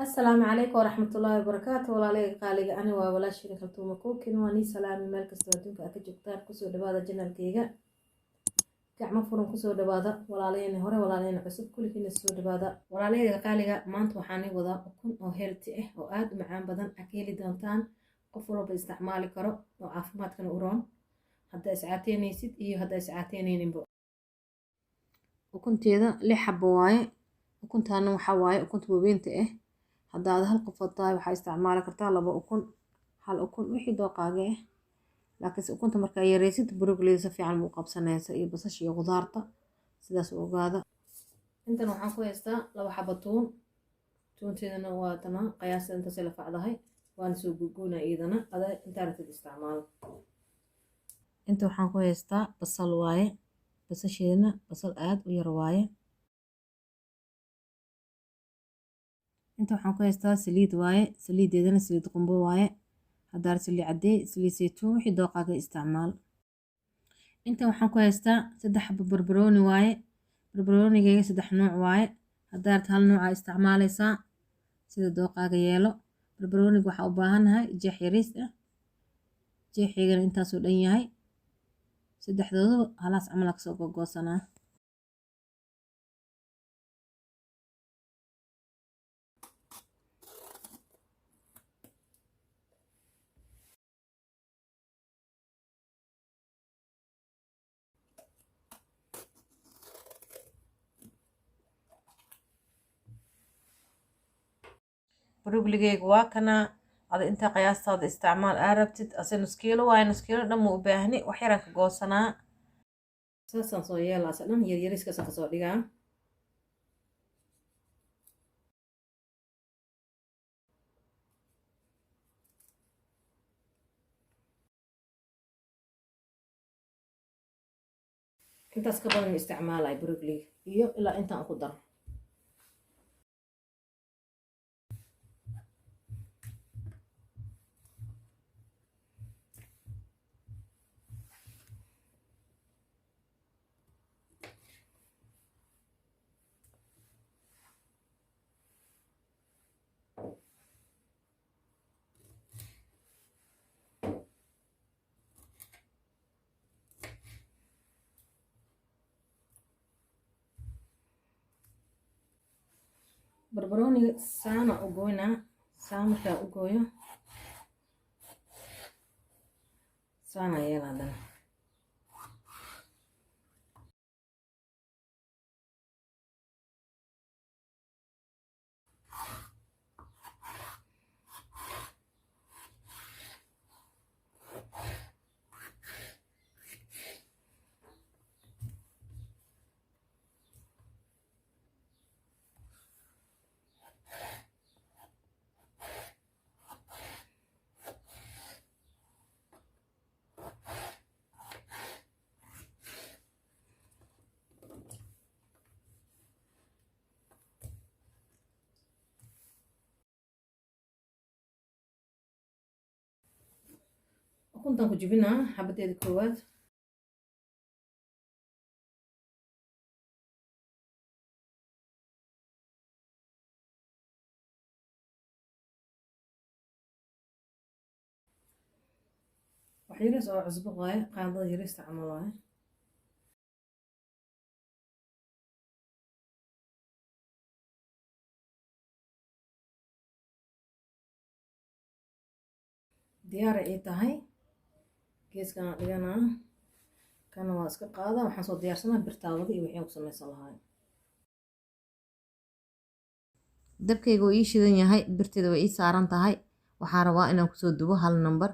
Asalaamu calaykum waraxmatullaahi wabarakaatu. Walaaleyga qaaliga, ani waa walaashiina Kaltuuma Cooking. Waa nii salaami meel kastoo adduunka aad ka joogtaan. Kusoo dhawaada channelkeyga, gacmo furan kusoo dhawaada. Walaaleyna hore, walaaleyna cusub, kulligiina soo dhawaada. Walaaleyga qaaliga, maanta waxaan ii wadaa ukun oo healthy ah oo aada u macaan badan, aad ka heli doontaan, qof walba isticmaali karo oo caafimaadkana u roon, haddaa iscaateynaysid iyo haddaa iscaateynayninba. Ukunteeda 6 xabo waaye. Ukuntaana waxaa waaye ukunta waaweynta ah. Haddaad hal qofood tahay, waxaa isticmaali kartaa 2 ukun, 1 ukun, wixii dooqaaga ah. Laakiinse ukunta markaa yareysid, broccoli si fiican buu qabsanaysa iyo basasha iyo khudaarta, sidaas u ogaada. Intan waxaan ku haystaa 2 xabo tuun. Tuunteedana waa tana, qiyaasta intaasay la facdahay, waana soo gogoynaa iyadana. Ada intaa rabtid isticmaalo. Inta waxaan ku haystaa basal waaye. Basasheedana basal aada u yar waaye. Inta waxaan ku haystaa saliid waaye. Saliideedana saliid qumbo waaye. Haddaad saliid caddey, saliid saytuun, wixii dooqaaga isticmaal. Inta waxaan ku haystaa 3 xabo barbarooni waaye. Barbaroonigayga 3 nooc waaye. Haddaad hal nooca isticmaalaysaa, sida dooqaaga yeelo. Barbarooniga waxaa u baahannahay jeex yariis ah. Jeexaygana intaasuu dhan yahay. Saddexdooduba halaas camal kasoo gogoosanaa. Broccoligeyga waa kana. Ada intaa qiyaastaada isticmaal aa rabtid. Ase nus kiilo waaye, nus kiilo dhan ma u baahni, wax yaraan ka goosanaa. Saasaan soo yeelaa, ase dhan yaryariiskaasaan kasoo dhigaa. Intaas ka badan isticmaalay broccoliga iyo ilaa intaan ku daro. Barbarooniga saana u goynaa. Saa markaa u gooyo, saana yeela haddana. Ukuntaan ku jibinaa xabadeeda koowaad. Wax yariis oo cusbo waaye, qaandada yariista camal waaye. Diyaara ii tahay. Geeskaan dhiganaa, kana waa iska qaada. Waxaan soo diyaarsanaa birtaawada iyo wixii aan ku samaysan lahaa. Dabkayga wuu ii shidan yahay, birteeda way ii saaran tahay. Waxaan rabaa inaan kusoo dubo hal number.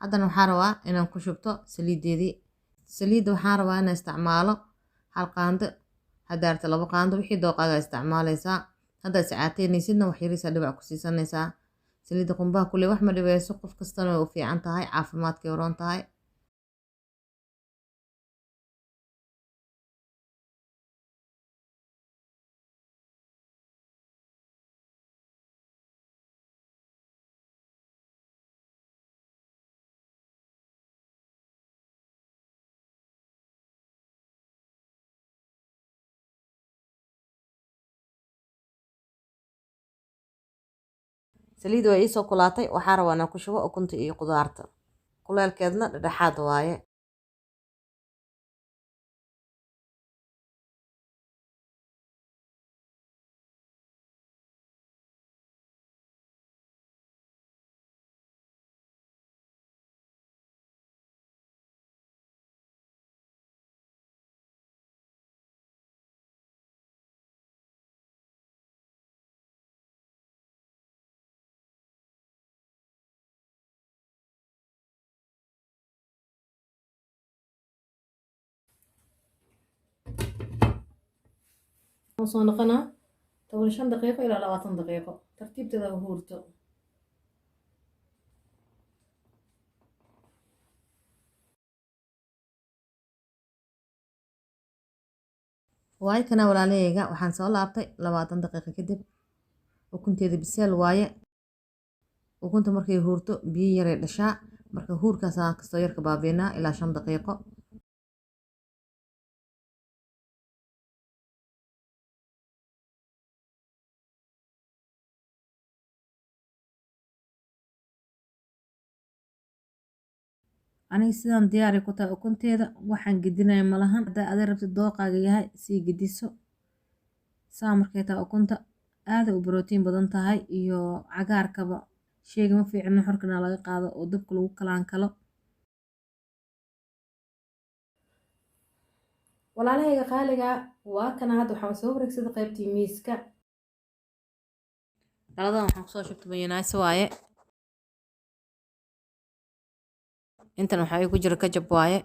Haddana waxaan rabaa inaan ku shubto saliideedii. Saliidda waxaan rabaa inaan isticmaalo 1 qaando, haddaa rabto 2 qaando, wixii dooqaaga isticmaalaysaa. Haddaad iscaateynaysidna, wax yariisaa dhibac ku siisanaysaa. Saliidda qumbaha kule wax ma dhibeyso, qof kastana way u fiican tahay, caafimaadkay u roon tahay. Saliid waa iisoo kulaatay, waxaa rabaa inaan ku shubo ukunta iyo qudaarta. Kuleelkeedna dhexdhexaad waaye. Soo noqonaa 15 daqiiqo ilaa 20 daqiiqo, tartiibteeda ha huurto. Waay kana walaalahayga, waxaan soo laabtay 20 daqiiqo kadib. Ukunteeda biseel waaye. Ukunta markay huurto biyo yaray dhashaa, marka huurkaas aan kastoo yarka baabiinaa ilaa 5 daqiiqo. Aniga sidaan diyaari ku tahay ukunteeda, waxaan gedinaya malahan. Haddaa aday rabtid dooqaaga yahay, sii gediso. Saa markay tahay ukunta aaday u brotiin badan tahay iyo cagaarkaba. Sheyga ma fiicno xorkana laga qaado oo dabka lagu kalaankalo. Walaalahayga qaaliga, waa kana hadda waxaan soo wareegsaday qaybtii miiska. Dhaladan waxaan kusoo shubtay mayonnaise waaye. Intan waxaa igu jira kajab waaye.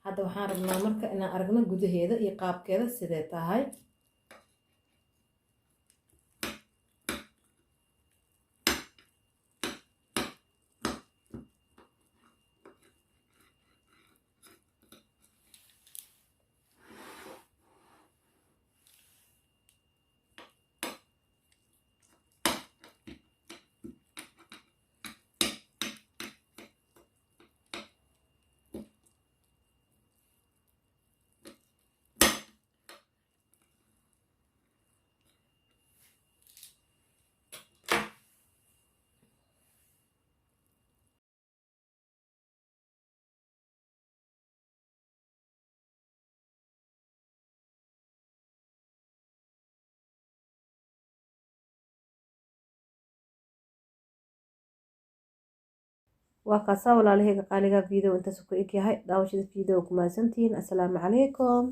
Hadda waxaan rabnaa marka inaan aragno gudaheeda iyo qaabkeeda sidee tahay. Waa kaasaa walaalahayga qaaliga, video intaas ku eg yahay. Daawashada video ku mahadsantihiin. Assalaamu calaykum.